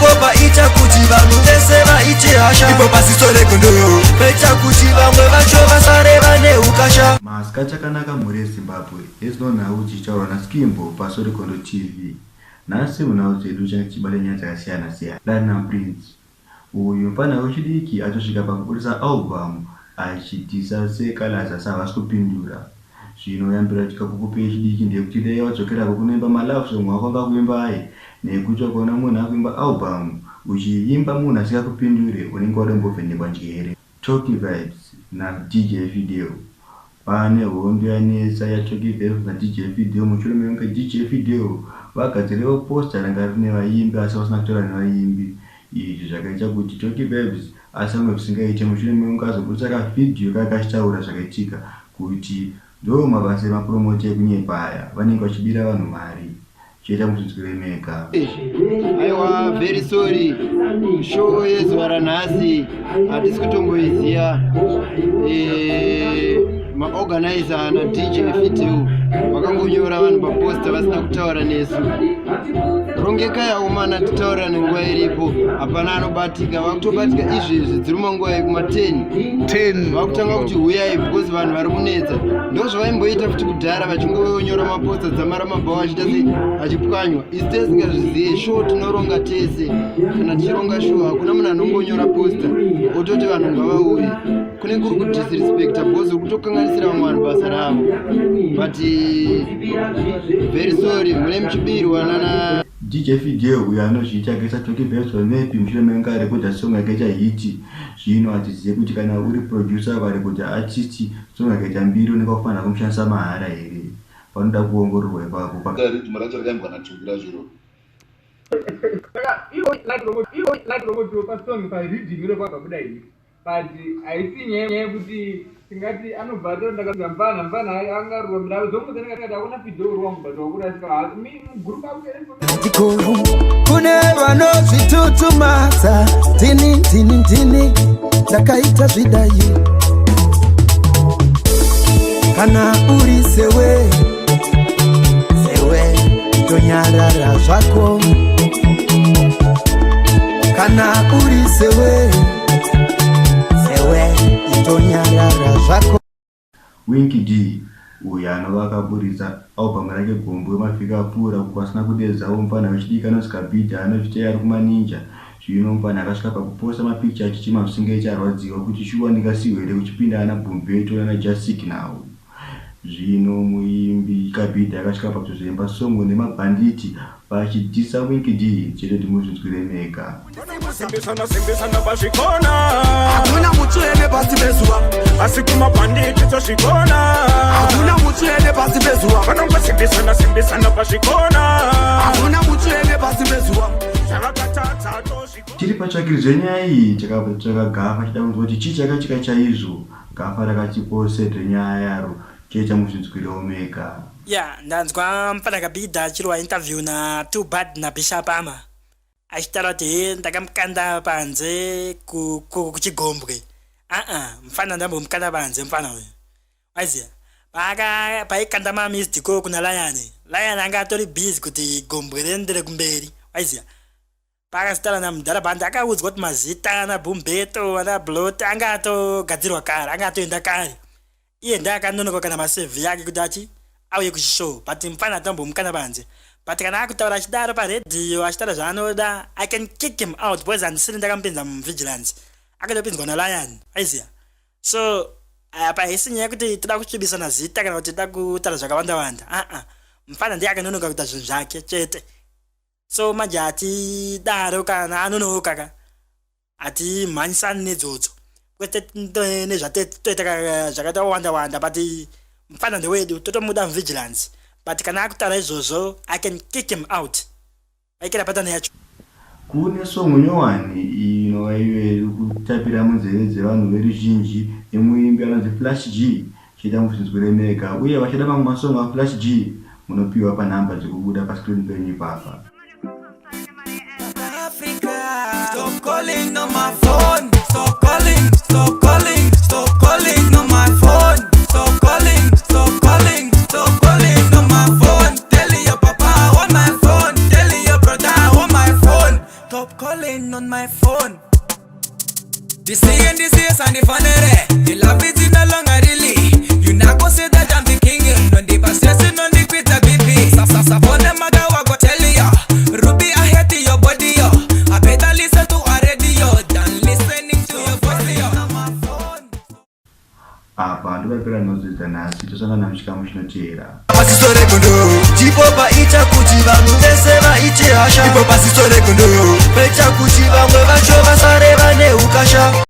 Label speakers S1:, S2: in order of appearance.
S1: Ipo paita kuti vanhu vese vaite hasha. Ipo paziso regondo paita kuti vamwe vacho vasare vane ukasha.
S2: Masikati chakanaka mhuri yeZimbabwe, hezino nhau dzichitaurwa naSkimbo paSorikondo TV. Nhasi munhau dzedu tichange tichibata nyaya dzakasiyana siyana. Platinum Prince uyu mupfanha wechidiki atosvika pakuburitsa album achidhisa Seh Calaz asi havasi kupindura. Zvino yambiro yatikakukupei yechidiki ndeyekuti dai wadzokerako kunoimba malove song awakanga kuimba aye, nekuti ukaona munhu akuimba album uchiimba munhu asingakupindure, unenge wadombovhenekwa njere. Tocky Vibes naDJ Fidel. Pane hondo yanetsa yaTocky Vibes naDJ Fidel mushure mekunge DJ Fidel vagadzirewo poster ranga rine vaimbi asi vasina kutaura nevaimbi. Izvi zvakaita kuti Tocky Vibes asamwe zvisingaite mushure mekunge azoburitsa kavhidhiyo kanga kachitaura zvakaitika kuti ndo mabasa emapromota ekunyepa aya, vanenge vachibira vanhu mari. Chiita muzvinzwire mega.
S3: Aiwa, very sorry, show yezuva ranhasi hatisi kutomboiziva. Maorganizer naDJ Fidel vakangonyora vanhu paposter vasina kutaura nesu. Rongeka yaumana, titaurirane nguva iripo. Hapana anobatika, vakutobatika izvezvi, dziri manguva yekuma10.
S4: 10.
S3: Vakutanga kuti huyai because vanhu vari kunetsa. Ndo zvavaimboita futi kudhara, vachingonyora maposter dzamara mabhawa achiita sei, achipwanywa. Isu tisingazvizive. Show tinoronga tese. Kana tichironga show, hakuna munhu anongonyora poster ototi vanhu ngavauye. Kune kuri kudisrespecta because uri kutokanganisira vamwe vanhu basa ravo. But very sorry, mune muchibirwa nana.
S2: DJ Fidel uyo anozviita akaisa Tocky Vibes pamap mushure mekunge arekodha song yakaita hit. Zvino hatizive kuti kana uri producer ukarekodha artist song yakaita mbiri, unenge wakufanira kumushandisa mahara here? Panoda kuongororwa ipapo.
S4: Riddim racho rakaimbwa naTocky racho iroro.
S5: Saka ivo like rongotiwo pasong pariddim iro pakabuda hit, but haisi nyaya yekuti tingati anobva ato ndakaza mfana mfana angaromera zomudza akuna Fidel wangu, but wakurasika mugroup.
S1: Ndikuru kune vanozvitutumadza, ndini, ndini, ndini ndakaita zvidai. Kana uri sewe sewe, tonyarara zvako. Kana uri sewe sewe, itonyarara zvako.
S2: Winky D uyo anova akaburitsa album rake Gombo wemavhiki apfuura uko asina kudedzawo mufana wechidiki anonzi Kabhidha anozvita ari kumaninja. Zvino mufana akasvika pakuposta mapikicha achichema zvisingaiti, arwadziwa kuti shuwa ndingasiyiwa here kuchipinda ana Bumbeto nana Jasik nawo. Zvino muimbi Kabhidha akasvika pakutozoimba song nemabhanditi vachidhisa Winky D. Chete kuti muzvinzwire mega.
S6: Simbisana, simbisana pazvikona.
S1: Hakuna mutsvene pasi pezuva.
S6: Asi kumabhanditi tozvikona.
S1: Hakuna mutsvene pasi pezuva.
S6: Vanongosimbisana, simbisana pazvikona.
S1: Hakuna mutsvene pasi pezuva.
S6: Zvavakatadza tozvikona.
S2: Tiri patsvakiridzo yenyaya iyi, takabva tatsvaka Gafa chida kunzwa kuti chii chakaitika chaizvo. Gafa rakatipo nyaya yaro, chiita muzvinzwirewo mega.
S7: Ya, ndanzwa mufana Kabhidha achirwa interview na Too Bad naBishop Ama, achitaura kuti he, ndakamukanda panze kuchigombwe. Aa, mufana ndambomukanda panze mufana uyu, waiziya paaka paikanda mamissed call kuna Lion. Lion anga atori busy kuti gombwe riendere kumberi, waiziya. Paakazitaura namudhara bhandi, akaudzwa kuti mazita ana Bumbeto, ana Blot anga atogadzirwa kare, anga atoenda kare. Iye ndiye akanonoka kana maCV yake kuti achi auye kuchishow, but mufana atambomukana panze. But kana akutaura achidaro paredhiyo, achitaura zvaanoda, I can kick him out because handisiri ndakamupinza muvigilance, akatopinzwa naLion, aiziya. So apa haisi nyaya yekuti toda kusvibisana zita kana kuti toda kutaura zvakawanda wanda. Aa, mufana ndiye akanonoka kuita zvinhu zvake chete. So manje hatidaro, kana anonoka ka hatimhanyisani nedzodzo kwete nezvatetoita zvakaita wanda wanda. But mufana ndewedu, totomuda muvigilance, but kana akutaura izvozvo, I can kick him out. Vaikira patani yacho.
S2: Kune song nyowani inova iyo iri kutapira munzeve dzevanhu veruzhinji yemuimbi anonzi Flash G. Chiita muzvinzwire mega, uye vachida mamwe masong aFlash G munopiwa panhamba dzekubuda pascreen penyu ipapa.
S1: Stop calling on my phone. Stop calling, stop calling, stop calling on my phone. Stop calling, stop calling, stop calling on my phone. Tell your papa I want my phone. Tell your brother I want my phone. Stop calling on my phone. This and this is and the funny. The love is no longer really. You not go say that I'm the king. No the stress, no the quit a BP. Sa sa sa for them I go tell ya. Ruby I hate your body yo. I better listen to a radio than listening to your voice yo.
S2: Apa ndopapera nhau dzanhasi, tosangana muchikamu chinoteera.
S1: Pasiso regondo
S8: Ndipo paita kuti vanhu vese vaite hasha. Ipo pasiso regondo paita kuti vamwe vacho vasare vane ukasha.